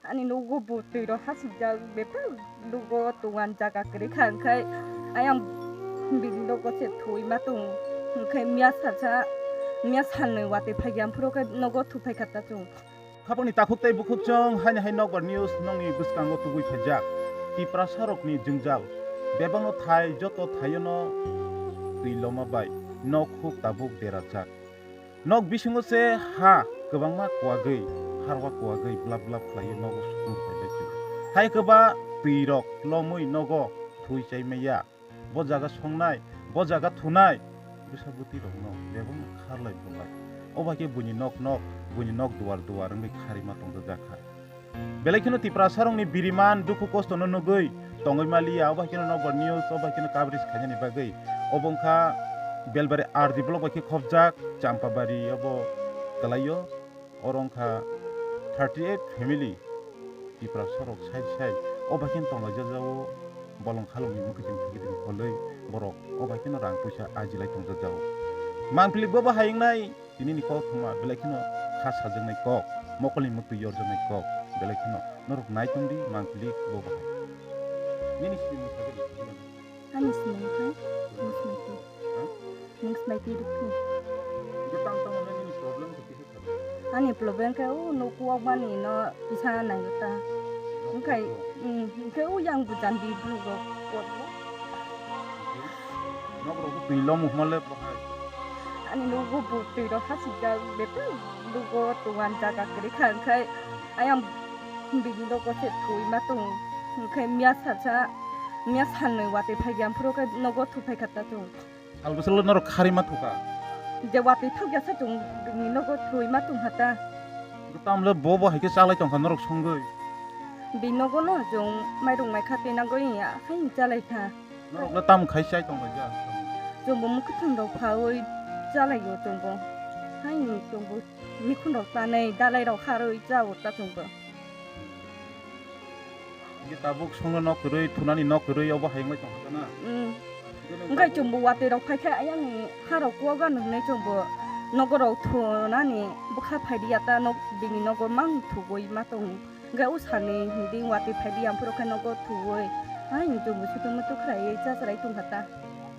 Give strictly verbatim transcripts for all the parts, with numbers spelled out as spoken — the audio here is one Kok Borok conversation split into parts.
Ani nogo bo twi rok hasijak, bebak nogo tongan jaga kwrwi kha, hwnkhe ayang bini nogo se thwi ma tong, hwnkhe miya salsa, miya salnwi watwi phai ya, aphuru khe nogo thuphai kha ta chwng. Khapangni takhuk tei bukhuk chwng haini hai nokbar news nongni bwskango tubui phaijak. Tiprasa rokni jwngjal bebakno thai joto thaiono twi loma bai nok huk tabuk derajak. Nok bisingo se ha kwbangma kuagwi, harwa kuagwi blap blap khlaiwi nogo sukung phaijak. Hai kwba twi rok lomwi nogo thwi chai maya. Bo jaga songnai, bo jaga thunai, bwsa bwtwi rokno bebakno kharlai bulai. O bai khe buini nok nok, buini nok duar duar wngwi kharima tongjak kha. Belai kheno Tiprasa rokni biriman dukhu kosto no nugwi tongwi maliya, o bai kheno nokbar news, o bai kheno coverage khainani bagwi. Obo wngkha Belbari R D block bai khe khopjak, Champabari obo kwlaio. Oro wngkha thirty eight family Tiprasa rok side side o bai khe tonglaijak jao, bolong khalokni mwkhwtwng phikitwng kholwi borok o bai kheno rang puisa ajilai tongjak jao. Mangpili bo bo hai wngnai, tini ni kok thwngma belai kheno kha sajaknai kok, mokolni mwktwi yorjaknai kok, belai kheno norok nai tongdi mangpili bo bo hai. Nini simi mwthagwi. Ani simung khe Mungsmaiti. Ha? Mungsmaiti Rukni. Bo tang tang nini problem khe kisa. Ani problem khe o nuk wak mani no kisa nai ta. Wngkhai, mm, hwnkhe o yang bujandi bwrwi rok kot bo. Nok rok twi lom huma le bo hai. Ani nuk bo bo twi rok hasijak bebak nuk bo tongan jaga kwrwi kha, wngkhai ayang bini nogo se thwi ma tong, wngkhai miya salsa, miya salnwi watwi phai ya, aphuru khe nogo thuphai kha ta chwng. Sal bwsalo norok kharwi ma thukha. Je watwi thok ya sa chwng bini nogo thwi ma tong ha ta. Tamle bo bo hai khe chalai tongkha norok songwi. Bini nogo no chwng mairung mai kha twi nangwi ya hai chalai kha. Norok le tam khai chai tong lai ja. Chwng bo mwkhwtwng rok phawi chalai o chwng bo. Hai chwng bo mikhun rok tanwi dalai rok kharwi cha o ta chwng bo. Hingke tabuk songno nok kwrwi, thunani nok kwrwi, obo hai wngwi tongkha na? Mm. Hingke wngkha tabuk chwngbo watwi rok phai khe ayang ni ha rok kok gano hinwi chwngbo nogo rok thunani bwkha phai di ya ta nok bini nogo mang thugwi ma tongo. Hingke o sani hindi watwi phai di ya, aphuru khe nogo thugwi. Hai chwngbo sutung mutung khlaiwi cha chwrai tongkha ta.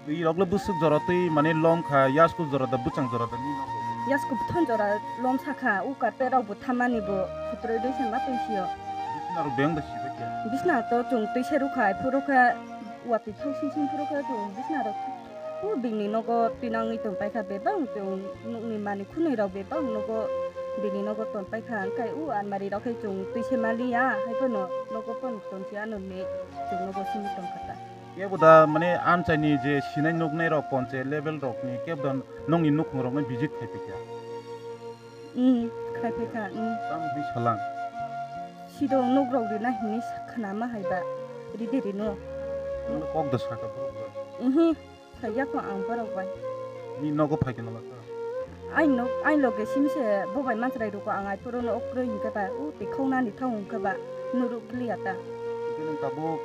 Twi rok le bwswk jora twi mane lom kha, yasku jora da bwchang jora da ni nok rok? Yasku bwthang jora lom sakha, u carpet rok bo thamani bo sutroi dui se ma twi sio. Bisna rok beng da sibai khe? Bisna to chwng twi se rwkha, aphuru khe watwi thok sing sing phuru khe chwng bisna rok u bini nogo twi nangwi tong pai kha, bebak chwng nukni mani khunui rok bebak nogo bini nogo tong pai kha, hwnkhe u almari rok khe chwng twi se ma li ya, hai phano nogo phano tong si ya nokni chwng nogo simi tong kha ta. Kebo da mane amchaini je sinai nuknai rok ponche level rokni kebo da nokni nukhung rokno visit khai phikha? Hmm, khai phikha, hmm. Tamo hwnwi salang? Sidong nuk rok rina hwnwi sa-, khna ma hai ba, ride rino. Nokno kok da saka borok bai? Ihi, saya ko ang borok bai. Ni nogo phai khe nolak kha? Ai nok, ai loge simi se bo bai manchrai rwkha ang ai poro no okroi hwnkhe ba, u tei khongnani thang hwnkhe ba, nuruk liya ta. Hwnkhe nwng tabuk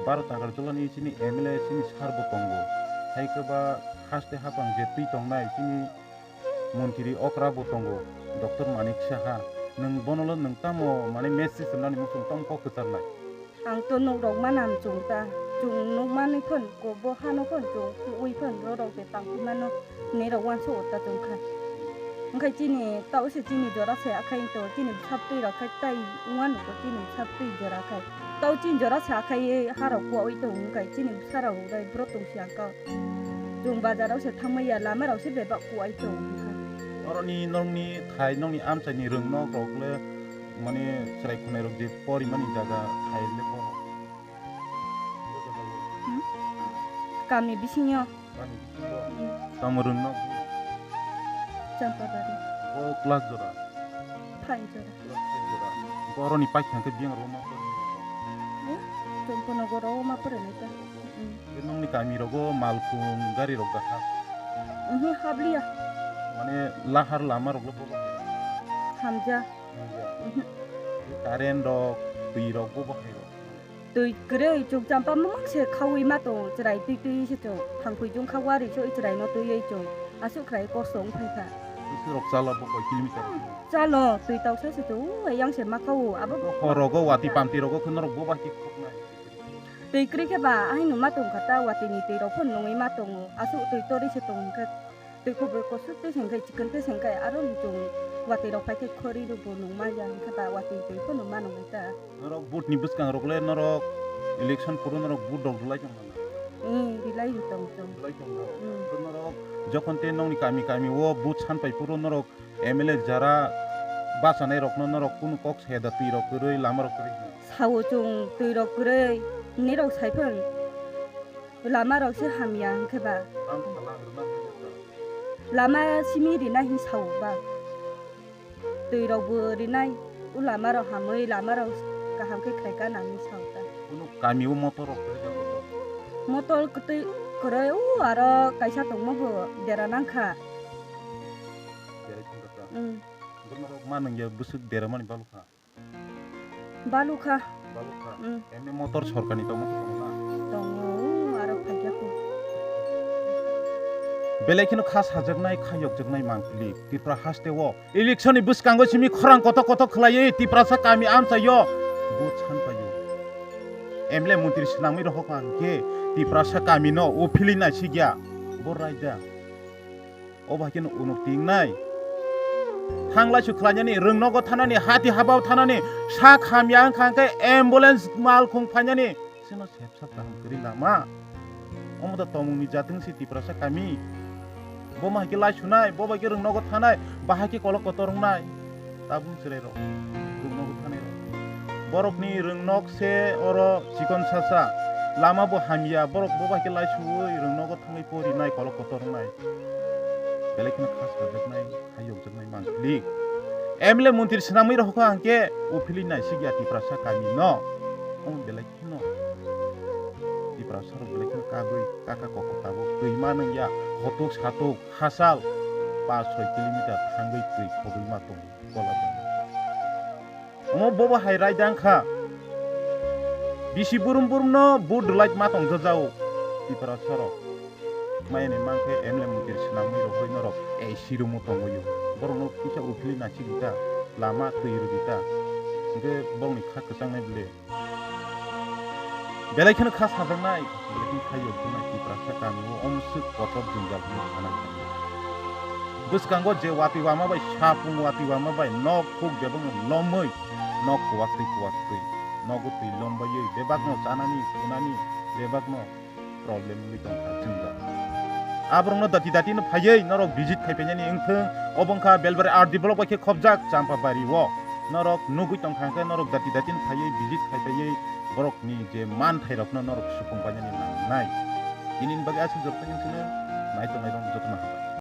baro tagar jolani chini M L A chini sar bo tongo. Hai khe ba haste hapang je twi tongnai chini montri okra bo tongo, Doctor Manik Saha. Nwng bono le nwng tamo mane message rwnani muchung tamo kok kwcharnai? Ang to nuk rok mana muchung ta, chwng nuk manwi phon ko bo hano phon chwng ui phon ro rok de tang mano. Nini rok uansuk ta tong kha. Wngkha chini tao se chini jora se akhai to chini bwsa twi rok khai tai wngma nuko chini bwsa twi jora khai. Tao chini jora se akhai ha rok kuaui tong wngkha chini bwsa rok bai bro tong si ang kha. Chwng bazar rok se thangmai ya lama rok se bebak kuai tong wngkha. Oroni nongni thai nongni amchai ni rwng nok rok le mane chwrai khunai rok je porimani jaga thai le borok. Hmm? Kami bisingo. Kami bisingo. Hmm. Tamo rwng no? Champabari. O class jora? Five jora. Class five jora. Boroni paikha hwnkhe biyang roma porni. Eh? Chomponogo roma porni ta. Hmm. Nongni kami rogo malkhung gari rok gahak? Mhm, habliya. Mane lahar lama rok lo bobo? Hamja. Hamja. Mhm. Current rok, twi rok bobo hai rok? Twi kwrwi chwng champa mamang se khaui ma tong, chwrai twi twi se chwng thangpui chwng kha wari se chwrai no twiwi chwng aswk khwrai kosto wng phai kha. Bwswk rok chala bo koi kilometer? Chalo, twi toksa se to, u, yang se ma kau, abo. Horogo wati pamti rogo khe norok bo bai khe khoknai. Twi kwrwi khe ba, ahai no ma tong kha ta, wati ni twi rok phano nungwi ma tongo. Aswk twi torwi se tong khe, twi kho bo kosok twi se hwnkhe, chikon twi se hwnkhe, aro ni chwng wati rok phai khe khori rw bo nung ma ya, hwnkhe ba wati twi phano ma nungwi ta. Norok vote ni bwskang rok le norok election phuru norok vote rok rwlai tong na? Hmm, rwlai tong tong. Rwlai tong rok. Hmm. Norok jokhon te nokni kami kami o vote san pai phuru norok M L A jara bachanai rokno norok kunu kok saya da, twi rok kwrwi, lama rok kwrwi? Sao chwng twi rok kwrwi, nini rok sai phano lama rok se hamya hwnkhe ba. Lama simi rina hin sao ba. Twi rok bo rinai, o lama rok hamwi, lama rok kaham khe khlai ka nang hinwi sao ta. Kunu kami o motor rok kwrwi da? Motor kwtwi kwrwi o aro kaisa tongma bo dera nang kha. Dera thang kha ta? Hmm. Borok ma nang ya bwswk dera mani balu kha? Balu kha. Balu kha? Hmm. Emni motor sorkar ni tongma khe tongna? Tongo, aro phai kha kho. Belai kheno kha sajaknai, kha yokjaknai mangpili Tripura haste o. Election ni bwskango simi khorang kotor kotor khlaiwi Tiprasa kami amchaio vote san paio. M L A montri swnamwi rohok ang khe Tiprasa kami no uphilwi naisikya bo raida. O bahai kheno unuk tingnai. Thanglai su khlainani, rwng nogo thanani, hati habao thanani, sak hamya wngkha hwnkhe ambulance malkhung phainani. Seno sepsa kaham kwrwi lama. Omo da tongmungni jatwng si Tiprasa kami. Bo ma hai khe lai sunai, bo bai khe rwng nogo thanai, bahai khe kolok kotor wngnai. Tabuk chwrai rok, rwng nogo thanai rok. Borokni rwng nok se oro chikon sasa. Lama bo hamya, borok bo bai khe lai suwi rwng nogo thangwi pori nai, kolok kotor wngnai. Belai kheno kha sajaknai, kha yokjaknai mangpili. M L A montri swnamwi rohokha hwnkhe uphilwi naisikya Tiprasa kami no. Omo belai kheno Tiprasa rok belai kheno kagwi kaka koko tabuk twi ma nungya, hotuk satuk hachal paanch soi kilometer thangwi twi khogwi ma tongo golabani. Omo bobo hai raida wngkha. Bisi burum burum no vote rwlai ma tong jajao Tiprasa rok. Mayani mankhe M L A montri swnamwi rogwi norok A C room o tongwi o. Borokno kisa uphilwi naisik di ta, lama twi rw di ta. Hwnkhe borokni kha kwchangnai bwle. Belai kheno kha sajaknai, belai kheno kha yokjaknai Tiprasa kami o omswk kotor jwngjal hwnwi sana kha. Bwskango je watwi wama bai, sapung watwi wama bai nok khuk bebakno lomwi nok kuwak twi kuwak twi nogo twi lombaiwi bebakno chanani thunani bebakno problem wngwi tongkha chwngjal. Aborokno dati dati no phaiwi norok visit khai painani wngthwng, obo wngkha Belbari R D block bai khe khobjak Champabari o. Norok nugwi tongkha hwnkhe norok dati dati no phaiwi visit khai paiwi borokni je manthai rokno norok supung painani nangnai. Tini ni bagwi aswk joto wngsinai nai tongnai rok jotono hambai.